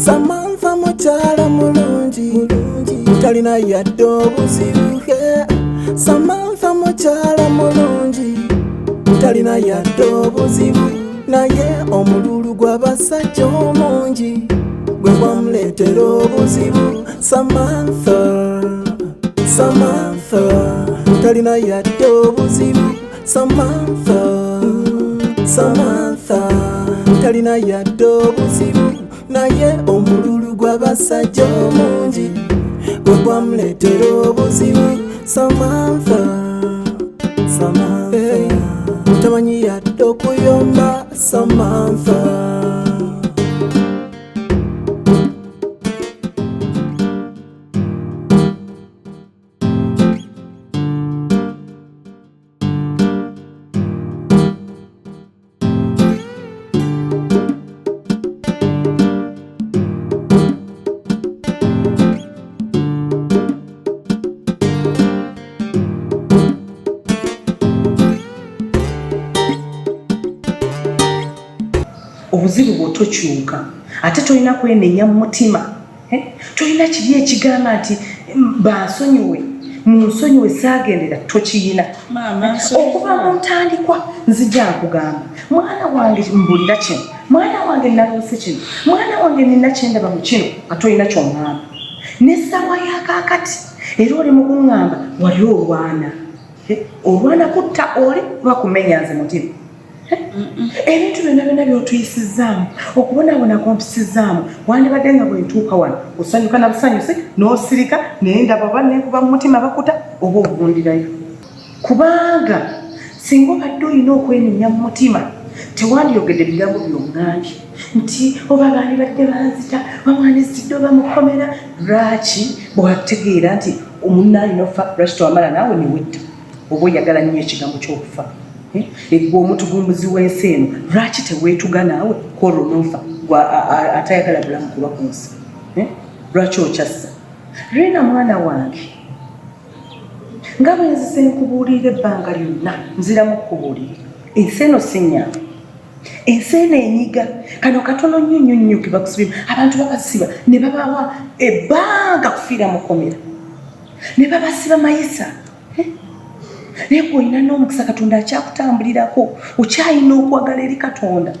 Samantha mukyala mulungi, talina yadde obuzibu. Yeah. Samantha mukyala mulungi, talina yadde obuzibu, naye omululu gw'abasajja omungi gwe gwamuleetera obuzibu. Samantha, Samantha talina yadde obuzibu. Samantha, Samantha talina yadde obuzibu, naye omululu gw'abasajja omungi gwe gwamuleetera obuzibu. Samantha, Samantha, hey, tamanyi yadde okuyomba. Samantha. Obuzibu bwo tokyuka, ate tolina kwenenya mu mutima, eh? Tolina kiri ekigamba nti bansonyiwe, munsonyiwe saagendera, tokiyina. Okuva mu ntandikwa nzija nkugamba, mwana wange mbulira kino, mwana wange naloose kino, mwana wange nina kyendaba mu kino, nga tolina kyoŋŋamba. N'essaawa ya kaakati era oli mu kuŋŋamba wali olwana, eh? Olwana kutta oli oba kumenya nze mutima. Ebintu byonna byonna by'otuyisizzaamu, okubonaabona kw'ompisizaamu, wandibadde nga bwe ntuuka wano osanyuka na busanyusi n'osirika, naye ndaba oba neekuba mu mutima bakuta oba ovundirayo. Kubanga singa obadde olina okwenenya mu mutima tewandiyogedde bigambo by'oŋŋambye nti oba bandibadde banzita, oba mwandizitidde oba mukomera. Lwaki bwategeera nti omunna alina okufa, lwaki tewamala naawe ne wetta? Oba oyagala nnyo ekigambo ky'okufa, gwe omutugumbuzi w'ensi eno, lwaki teweetuga naawe kwolwo n'ofa, gwe atayagala bulamu kuba ku nsi? Lwaki okyassa Rina mwana wange? Nga bwe nzize nkubuulirira ebbanga lyonna, nziramu kukubuulirira, ensi eno si nnyangu, ensi eno enyiga. Kano katono nnyo nnyo nnyo ke bakusibye. Abantu babasiba ne babawa ebbanga kufiira mu kkomera, ne babasiba mayisa. Naye gwe olina n'omukisa, Katonda akyakutambulirako, okyalina okwagala eri Katonda.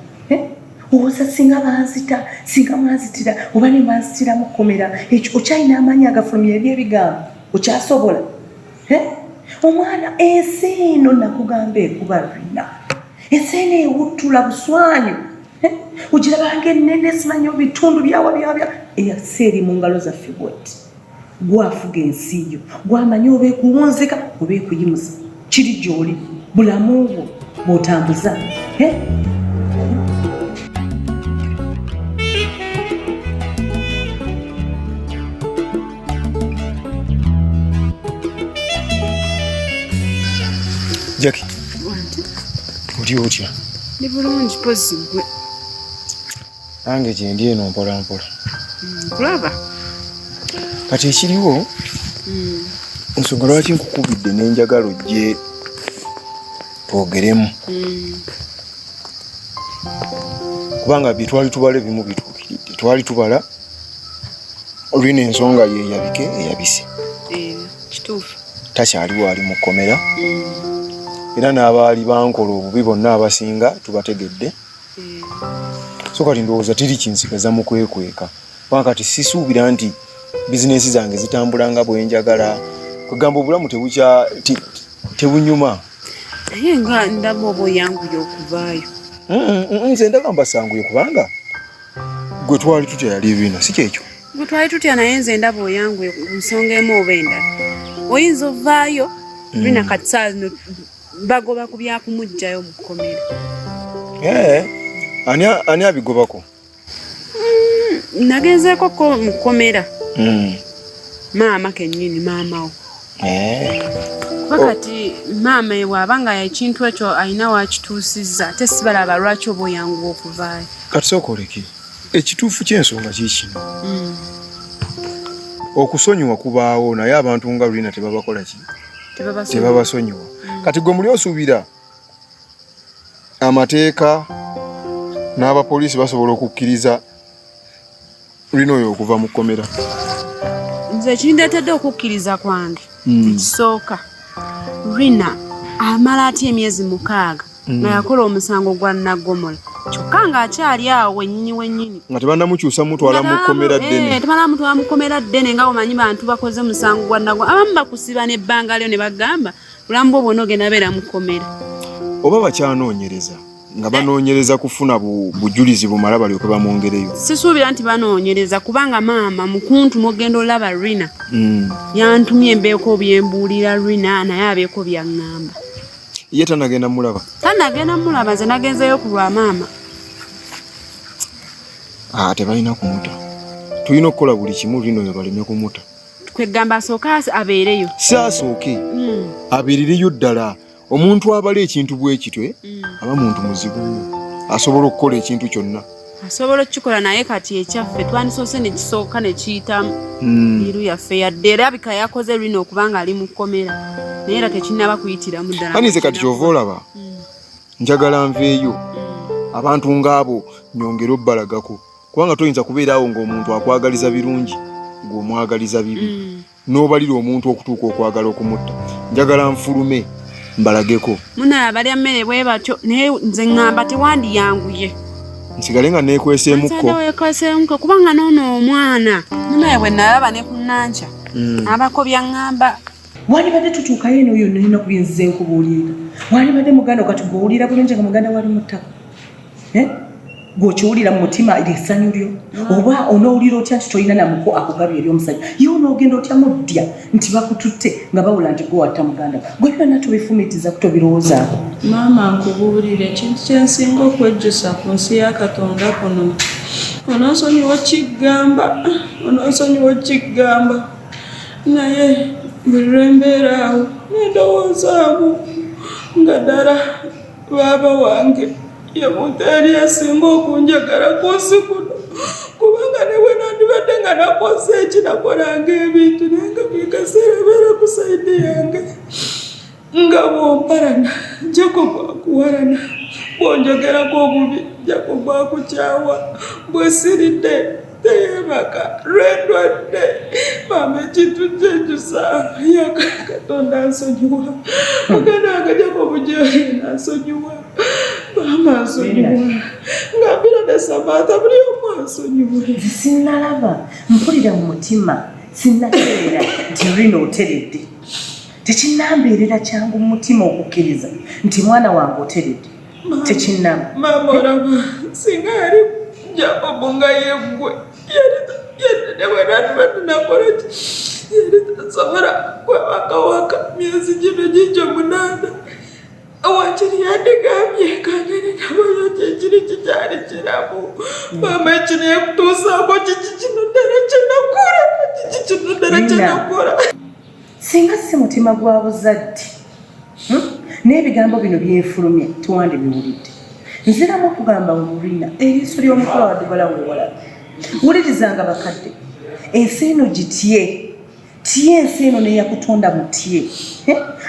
Owoza singa banzita, singa mwanzitira oba ne banzitira mu kkomera, ekyo okyalina amaanyi agafulumya eri ebigambo, okyasobola. Omwana, ensi eno nakugamba ekuba lwina, ensi eno ewuttula buswanyu, ogirabanga ennene, simanyi bitundu byawa byabya, ensi eri mu ngalo zaffe bweti. Gwafuga ensi yo, gwamanyi oba ekuwunzika oba ekuyimusa, kiri gy'oli, bulamu bwo bw'otambuza. Jackie, oli otya? Ndi bulungi, pozi gwe? Nange gyendi eno mpola mpola. Kulaba. Kati ekiriwo, ensonga lwaki nkukubidde n'enjagala ojje twogeremu, kubanga bye twali tubala ebimu bituukiridde. Twali tubala olwina ensonga ye eyabike eyabise. Kituufu. Takyaliwo, ali mu kkomera, era n'abaali bankola obubi bonna abasinga tubategedde. So kati ndowooza teri kinsigaza mu kwekweka, kubanga kati sisuubira nti bizinensi zange zitambula nga bwe njagala. Kwegamba obulamu tebukya tebunyuma. Naye nga ndaba oba oyanguye okuvaayo. Nze ndaba mbasanguye, kubanga gwe twali tutya yali Rina, si kyekyo? Gwe twali tutya, naye nze ndaba oyanguye ku nsonga emu oba endala. Oyinza ovaayo, Rina kati saa zino bagoba ku byakumuggyayo mu kkomera. Ani abigobako? Nagenzeeko ko mu kkomera. Maama kennyini, maama wo. Kuba kati maama bw'aba nga ekintu ekyo alina wakituusizza, ate sibalaba lwaki oba oyanguwa okuvaayo. Kati sooka oleke, ekituufu ky'ensonga kiikino. Okusonyiwa kubaawo, naye abantu nga Rina tebabakola ki? Tebabasonyiwa. Kati gwe muli osuubira amateeka n'abapoliisi basobola okukkiriza Rina oyo okuva mu kkomera? Nze ekindeetedde okukkiriza kwange ekisooka, Rina amala atya emyezi 6 nga yakola omusango gwa naggomola, kyokka ng'akyali awo wennyini wennyini. Nga tebannamukyusa mutwala mu kkomera ddene. Tebanamutwala mu kkomera ddene, nga omanyi bantu bakoze musango gwa naggomola. Abamu bakusiba n'ebbanga lyo ne bagamba bulamu bwo bwonna ogenda beera mu kkomera. Oba bakyanoonyereza, nga banoonyereza kufuna bujulizi bumala balyoke bamwongereyo. Sisuubira nti banoonyereza, kubanga maama mukuntu n'ogenda olaba Rina. Yantumye mbeeko byembuulira Rina, naye abeeko byaŋŋamba. Ye tanagenda mulaba? Tanagenda mulaba, nze nagenzeeyo ku lwa maama. Tebalina kumuta. Tulina okukola buli kimu Rina oyo baleme kumuta. Kwegamba asooke abeereyo. Si asooke, abeerereyo ddala. Omuntu abala ekintu bwe kityo, aba muntu muzibu nnyo. Asobola okukola ekintu kyonna. Asobola okukikola, naye kati ekyaffe twandisoose ne kisooka ne kiyitamu. Biru yaffe yadde erabika yakoze Rina okuba nga ali mu kkomera, naye era tekinnaba kuyitiramu ddala. Ani nze kati ky'ova olaba, njagala nveeyo. Abantu ng'abo nyongere obbalagako, kubanga toyinza kubeera awo ng'omuntu akwagaliza birungi, ng'omwagaliza bibi. N'obalira omuntu okutuuka okwagala okumutta. Njagala nfulume mbalageko. Munaye abalya mmere bwe batyo, naye nze ŋŋamba tewandiyanguye. Nsigale nga neekweseemukko. Nsigale weekweseemukko, kubanga n'ono omwana. Munaye bwe nalaba ne ku Nankya, abako byaŋŋamba. Wandibadde tutuukayo eno yonna olina ku bye nzize nkubuulirira. Wandibadde muganda kati gw'owulira bulungi nga muganda wali mu ttaka. Gw'okiwulira mu mutima ly'essanyu lyo. Oba onoowulira otya nti tolina na muko akugabye eri omusajja. Ye onoogenda otya muddya nti bakututte nga bawula nti gwe watta muganda. Gwe byonna tobifumiitiriza ku tobirowoozaako. Maama nkubuulire ekintu kye nsinga okwejjusa ku nsi ya Katonda kuno. Onoonsonyiwa okiggamba, onoonsonyiwa okiggamba. Naye buli lwe mbeera awo ne ndowoozaamu nga ddala baaba wange ye muntu eyali asinga okunjagala ku nsi kuno, kubanga ne bwe nandibadde nga nakoze eki nakolanga ebintu, naye nga buli kaseera abeera ku sayidi yange. Nga bw'ompalana Jacob akuwalana, bw'onjogerako obubi Jacob akukyawa, bwe siridde teyeebaka, lwendwadde maama ekintu kyejusa yaka Katonda ansonyiwa, muganda wange Jacob gy'oli ansonyiwa, maama ansonyiwa, nga mbira ne Samantha buli omu ansonyiwe. Sinnalaba, mpulira mu mutima sinnatereera nti Rina oteredde. Tekinnambeerera kyangu mu mutima okukkiriza nti mwana wange oteredde. Tekinnamba. Maama olaba singa yali Jacob nga yeggwe, yali bwe nandibadde nakola ki, yali tasobola kwebaka waka myezi gino gingi 8. Wakiri yandigambye kangeri nabayo kyekiri kikyali kiramu. Maama ekino ekutuusaako kiki kino ddala kyenakola, kiki kino ddala kyenakola. Singa si mutima gwa buzadde, n'ebigambo bino byenfulumye tewandibiwulidde. Nziramu okugamba Rina, eriiso ly'omukulu awaddugala weewala. Wulirizanga bakadde, ensi eno gitye, tye ensi eno n'eyakutonda mutye.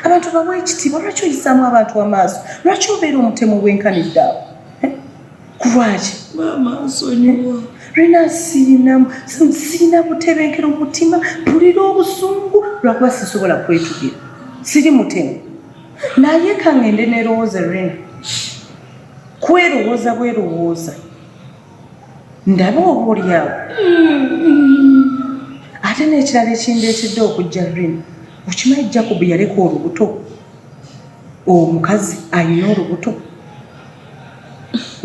Abantu bawe ekitiibwa, lwaki oyisaamu abantu amaaso? Lwaki obeera omutemu obwenkanidde awo? Kulwaki? Maama nsonyiwa. Rina sirina butebenkero mu mutima, mpulira obusungu lwakuba sisobola kwetugira. Siri mutemu. Naye kangende nerowooza Rina. Kwerowooza bwerowooza. Ndabe oba oli awo. Ate n'ekirala ekindeetedde okujja Rina, okimanyi Jacob yaleka olubuto. Omukazi alina olubuto.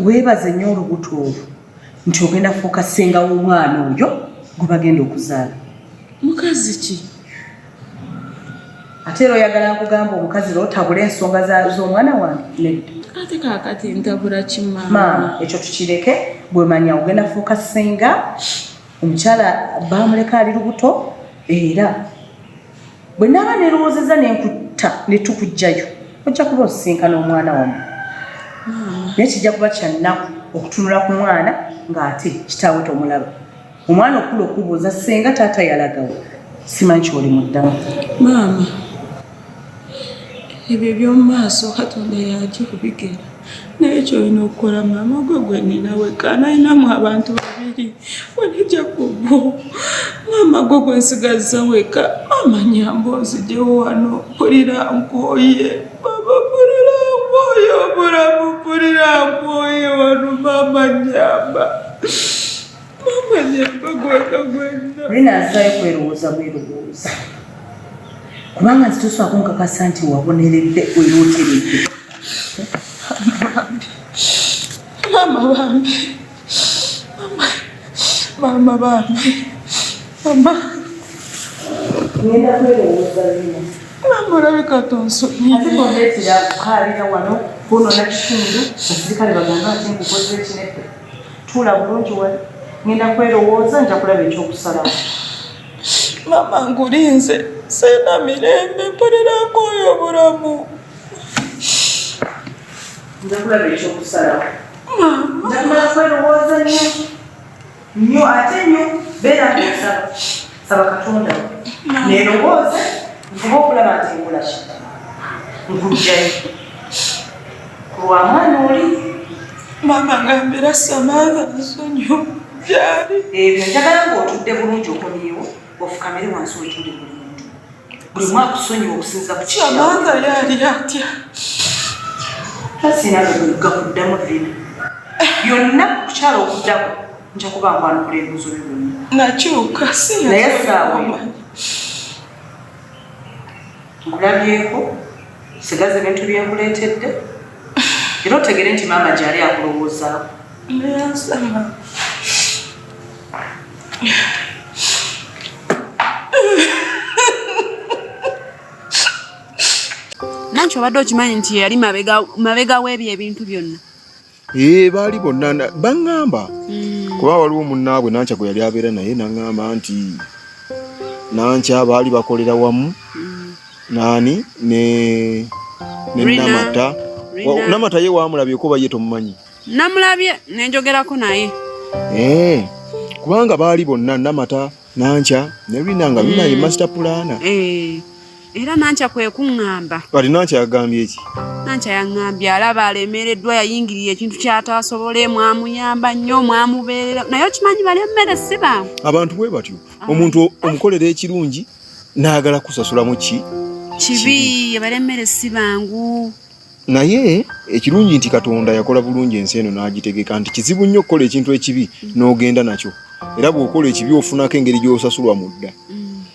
Weebaze nnyo olubuto olwo nti ogenda kufuuka ssenga w'omwana oyo gwe bagenda okuzaala. Mukazi ki? Ate era oyagala nkugamba omukazi lw'otabula ensonga z'omwana wange? Nedda. Ate kaakati ntabula ki maama? Maama, ekyo tukireke, bw'omanya ogenda kufuuka ssenga, omukyala baamuleka ali lubuto, era bwe naaba neerowoozezza ne nkutta ne tukuggyayo, ojja kuba osisinkana omwana wammwe. Naye kijja kuba kya nnaku okutunula ku mwana ng'ate kitaawe tomulaba. Omwana okula okubuuza ssenga taata yalagawa, simanyi ky'oli muddamu. Maama, ebyo eby'omu maaso Katonda y'ajja okubigera. Naye kyolina okukola maama gwe gwe nina wekka nalinamu abantu babiri wene Jacobo maama gwe gwe nsigazza wekka maama nyamba onzijewo wano mpulira nkooye maama mpulira nkooye obulamu mpulira nkooye wano maama nyamba maama nyamba gweka gwenna. Rina azzayo kwerowooza bwerowooza kubanga nze tosobola kunkakasa nti waboneredde era oteredde. Maama bambi maama maama bambi maama Ngenda kwerowooza Rina. Maama olabika tonsonyiye. Ate tondeetera kukaabira wano kwonoona kitundu basirikale bagambe ati nkukoze ekinene. Tuula bulungi wali. Ngenda kwerowooza nja kulaba ekyokusalawo. Maama nkulinze sirina mirembe mpulira nkooye obulamu. Nja kulaba ekyokusalawo. Maama. Nja kumala kwerowooza nnyo nnyo ate nnyo beera ng'osaba saba Katonda wo neerowooze nfube okulaba nti nkola ki nkuggyayo ku lwa mwana oli. Maama ngambira Samantha nsonyiwe gyali. Ebyo njagala ng'otudde bulungi okomyewo ofukamire wansi wetonde buli muntu buli omu akusonyiwe okusinziira ku kiki Samantha yali atya? Sirina lugga kuddamu Vina byonna kukyala okuddako nja kuba nkwanukula ebibuuzo byo byonna. Nakyuka si Naye essaawa eyo nkulabyeko sigaza ebintu bye nkuleetedde era otegere nti maama gyali akulowoozaako. Neyansama. Nanti obadde okimanyi nti yali mabega w'ebyo ebintu byonna. Ee, baali bonna baŋŋamba kuba waliwo munnaabwe Nankya gwe yali abeera naye n'aŋŋamba nti Nankya baali bakolera wamu naani ne Rina. Namata. Rina. Namata ye waamulabyeko oba ye tomumanyi? Namulabye ne njogerako naye. Ee, kubanga baali bonna Namata, Nankya ne Rina nga Rina ye master planner. Era Nankya kwe kuŋŋamba. Kati Nankya yagambye ki? Nankya yaŋŋambye alaba alemereddwa yayingirira ekintu ky'ataasobole mwamuyamba nnyo mwamubeerera naye okimanyi bali emmere si bangu. Abantu bwe batyo omuntu omukolera ekirungi n'ayagala kusasulamu ki? Kibi, bali emmere si bangu. Naye ekirungi nti Katonda yakola bulungi ensi eno n'agitegeka nti kizibu nnyo okukola ekintu ekibi n'ogenda nakyo. Era bw'okola ekibi ofunako engeri gy'osasulwa mu dda.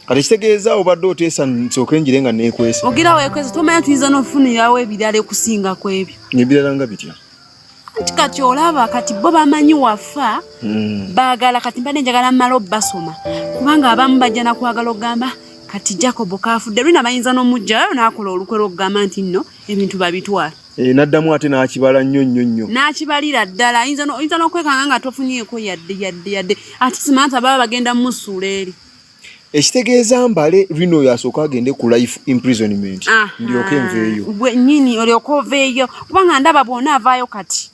Kati ekitegeeza obadde oteesa nsooke ngire nga neekwese. Ogira weekwese tomanya tuyinza n'okufunirawo ebirala okusinga ku ebyo. Ebirala nga bitya? Anti kati olaba kati bo bamanyi wafa baagala kati mbadde njagala mmale obbasoma kubanga abamu bajja na kwagala okugamba kati Jacob kaafudde Rina bayinza n'omuggyayo n'akola olukwe lw'okugamba nti nno ebintu babitwala. N'addamu ate n'akibala nnyo nnyo nnyo. N'akibalira ddala oyinza n'okwekanga nga tofunyeeko yadde yadde yadde ate Samantha baba bagenda mmusuula eri. Ekitegeeza mbale Rina oyo asooke agende ku life imprisonment ndyoke nveeyo. Gwe nnyini olyoke oveeyo kubanga ndaba bw'onaavaayo kati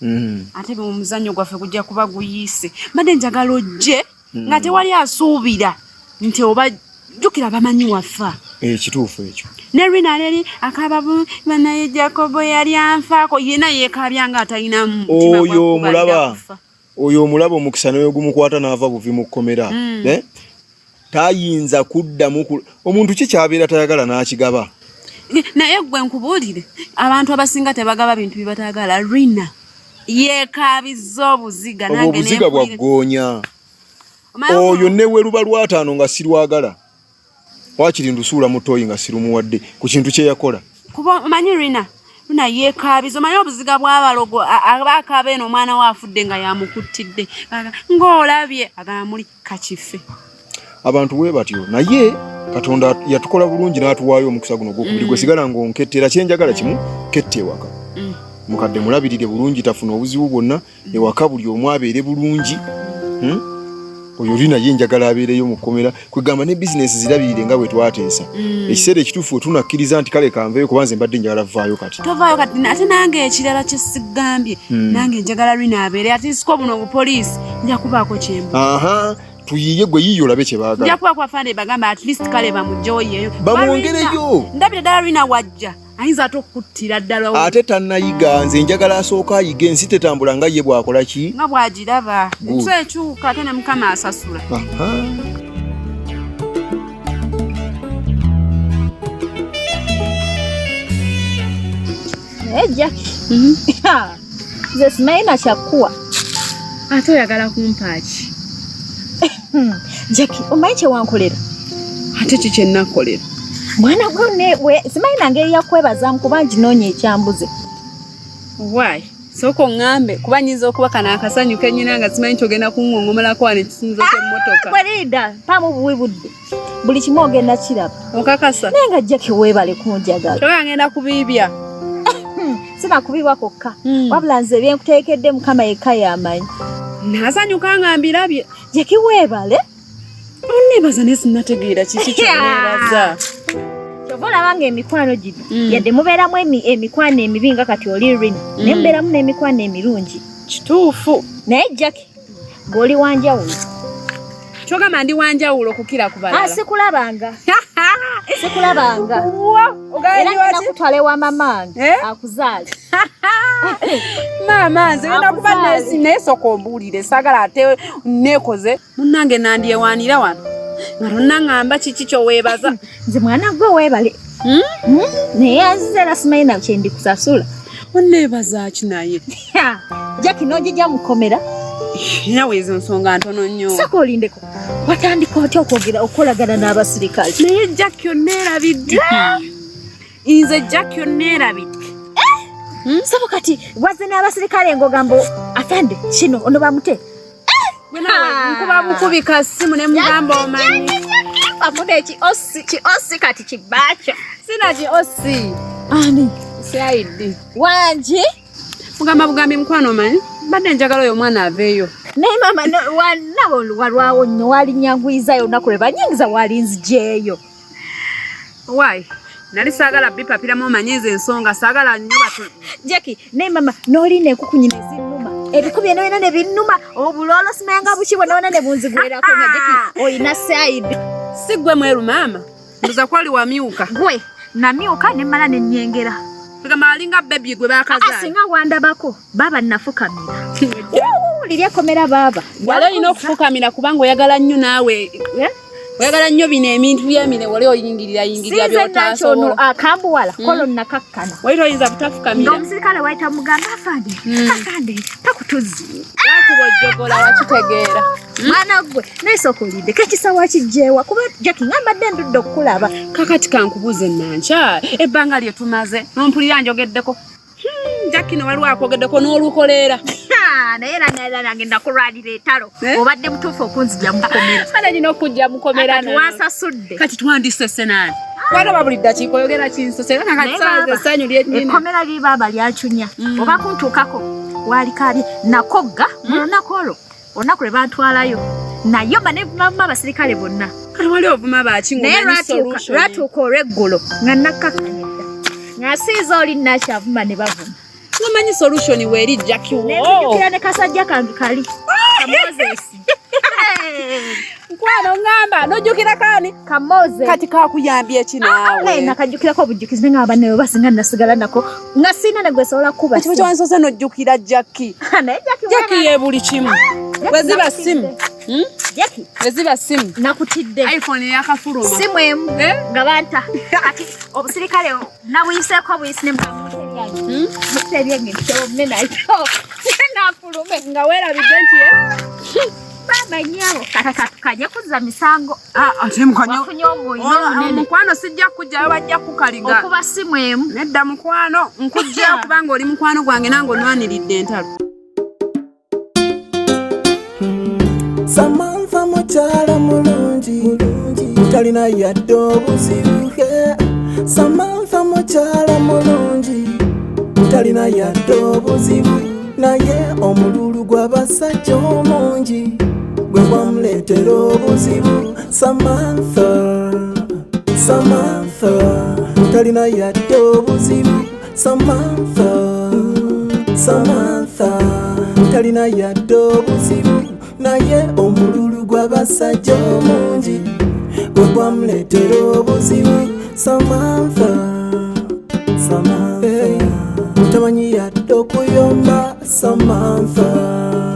ate omuzannyo gwaffe gujja kuba guyiise. Mbadde njagala ojje nga tewali asuubira nti oba jjukira bamanyi wafa. Kituufu ekyo. Ne Rina eri akaaba banaye Jacobo yali anfaako yenna yeekaabya nga atalina mutima gwa Oyo kubalira omulaba. kufa. Oyo omulaba omukisa ne gumukwata n'ava buvi mu kkomera. Tayinza kuddamu omuntu ki ky'abeera tayagala n'akigaba. Naye ggwe nkubuulire abantu abasinga tebagaba bintu bye bataagala. Rina yeekaabizza obuziga Obwo nange obuziga bwa nempulira. ggoonya. Omanyi Oyo ne we luba lwataano nga sirwagala. Waakiri ndusuula mu ttooyi nga sirumuwadde ku kintu kye yakola. Kuba omanyi Rina, Rina yeekaabiza, omanyi obuziga bw'abalogo, aba akaaba eno omwana we afudde nga yamukuttidde. Aga, ng'olabye, agamba muli kakife. Abantu bwe batyo, naye Katonda yatukola bulungi n'atuwaayo omukisa guno ogwokubiri. Gwe sigala ng'onkettera, kye njagala kimu, ketta ewaka. Mukadde mulabirire bulungi, tafuna obuzibu bwonna, ewaka buli omu abeere bulungi. Oyo Rina ye njagala abeereyo mu kkomera, kwegamba ne bizinesi zirabirire nga bwe twateesa. Ekiseera ekituufu we tunakkiriza nti kale kanveeyo kuba nze mbadde njagala vaayo kati. Tovaayo kati, ate nange ekirala kye sigambye, nange njagala Rina abeere, ate siko buno obupoliisi, nja kubaako kye mbu. Aha, tuyiye gwe yiye olabe kye baagala. Nja kubaako afande bagamba at least kale bamugyeyo. Bamwongereyo. Ndabira ddala Rina wajja. Ayinza ate okukuttira ddala. Ate tannayiga, nze njagala asooka ayige ensi tetambula nga ye bw'akola ki? Nga bw'agiraba. Ensi ekyuka ate ne Mukama asasula. Naye Jackie, nze simanyi na kyakkuwa. Ate oyagala kumpa ki? Jackie, omanyi kye wankolera? Ate ki kye nakolera? Mwana gwe simanyi na ngeri ya kwebazaamu kuba nginoonya ekyambuze. Why? Sooka oŋŋambe kuba nnyinza okuba kano akasanyu ke nnyina nga simanyi ky'ogenda kuŋŋoŋomolako wano ekisinzo ky'emmotoka. Gwe linda, mpaamu buwi budde. Buli kimu ogenda kiraba. Okakasa? Naye nga Jackie weebale kunjagala. Kyokka ngenda kubiibya. Sinakubibwa kwokka. Wabula nze bye nkuteekedde Mukama yekka y'amanyi. Nasanyuka nga mbirabye. Jackie weebale. Onneebaza naye sinnategeera kiki ky'onneebaza. Kyova olaba ng'emikwano gino yadde mubeeramu emikwano emibi nga kati oli Rina, naye mubeeramu n'emikwano emirungi. Kituufu. Naye Jackie, gw'oli wanjawulo. Kyogamba ndi wanjawulo okukira ku balala. Sikulabanga. Sikulabanga. Era ngenda kutwala ewa mama wange akuzaale. Maama nze ngenda kuba naye sooka ombuulire, saagala ate neekoze. Munnange nandyewaanira wano nga tonnaŋŋamba kiki ky'oweebaza. Nze mwana gwe weebale. Naye nzize era simanyi na kye ndikusasula. Onneebaza ki naye? Jackie n'ogijja mu kkomera. Nawe ezo nsonga ntono nnyo. Sooka olindeko. Watandika otya okwogera okukolagana n'abasirikale? Naye Jackie onneerabidde. Nze Jackie onneerabidde. Sabo kati wazze n'abasirikale ng'ogamba afande kino ono bamute. Nkuba bukubi ka ssimu ne mugamba omanyi. Wafuna ki osi kati kibaakyo. Sina ki osi. Ani? CID. Wangi? Mugamba bugambi mukwano omanyi. Mbadde njagala oyo omwana aveeyo. Naye maama nawe walwawo nnyo walinyanguyizaayo olunaku lwe banyingiza walinzigyeyo. Why? Nali saagala bipapiramu omanyi ezo ensonga saagala nnyo batu. Jackie, naye maama n'olina enkukunyi ne zinnuma. Ebiku byonna byonna ne binnuma, obuloolo simanya buki bwonna bwonna ne bunzigwerako nga Jackie oyina side. Si ggwe mweru maama. Ndoza kwali wamyuka. Gwe namyuka ne mmala ne nnyengera. Tugamba alinga baby gwe baakazaala. Singa wandabako baaba nafukamira. Liri ekkomera baaba. Wali olina okufukamira kubanga oyagala nnyo naawe. Oyagala nnyo bino ebintu by'emire wali oyingirira yingirira by'otaasobola. Akambuwala kolo nakakkana. Wali toyinza butafukamira. Ng'omusirikale wayita mugamba afande, afande takutuzzi. Bakubojjogola wakitegeera. Mwana gwe naye sooka olindeko ekisawo kijjeewa kuba Jackie nga mbadde ndudde okukulaba. Kakati kankubuuze Nankya ebbanga lye tumaze n'ompulira njogeddeko. Jackie no waliwo akwogeddeko n'olukoleera. Naye era naye nange nakulwanira entalo. Obadde mutuufu okunzija mu kkomera. Kale nina okujja mu kkomera nawe. Wansasudde. Kati twandisese naani? Walaba buli ddakiika oyogera kinsose era kakati saawa essanyu lyennyini. Ekkomera liri baaba lyacunya. Oba kuntuukako walikaabye nakogga mu lunaku olwo olunaku lwe bantwalayo nayomba ne vuma abasirikale bonna. Kati wali ovuma baaki ng'omanyi solution. Lwatuuka olw'eggulo nga nakkakkanye dda. Nga nsiiza oli nakyavuma ne bavuma. Omanyi solution weeri Jackie wo. Nenzijukira ne kasajja kange kali. Ka Moses. Nkwano ngamba n'ojjukira kaani? Ka Moses. Kati kakuyambye ki naawe? Naye nakajjukirako obujjukizi naye nga banne basinga nasigala nako nga sirina ne gwe nsobola kukuba. Kati kyansoose n'ojjukira Jackie. Naye Jackie Jackie ye buli kimu. Bwe ziba ssimu. Jackie. Bwe ziba ssimu. Nakutidde. iPhone eyakafuluma. Ssimu emu nga banta. Kati obusirikale nabuyiseeko buyisi ne mutebyange. Mutebyange nti nayo. Nafulume. Nga weerabidde nti Baba nnyabo kata kuzza misango. Ate mukwano. Wafunye omwoyo omunene. Mukwano sijja kujjayo bajja kukaliga. Okuba ssimu emu. Nedda mukwano nkujja kubanga oli mukwano gwange nange onwaniridde entalo. Samantha mukyala mulungi talina yadde obuzibu. Samantha mukyala mulungi talina yadde obuzibu. Naye omululu gw'abasajja omungi gwe gwamuleetera obuzibu. Samantha, Samantha talina yadde obuzibu. Samantha, Samantha talina yadde obuzibu. Naye omululu gw'abasajja omungi gwe gwamuleetera obuzibu. Samantha, Samantha. Hey, tamanyi yadde okuyomba Samantha.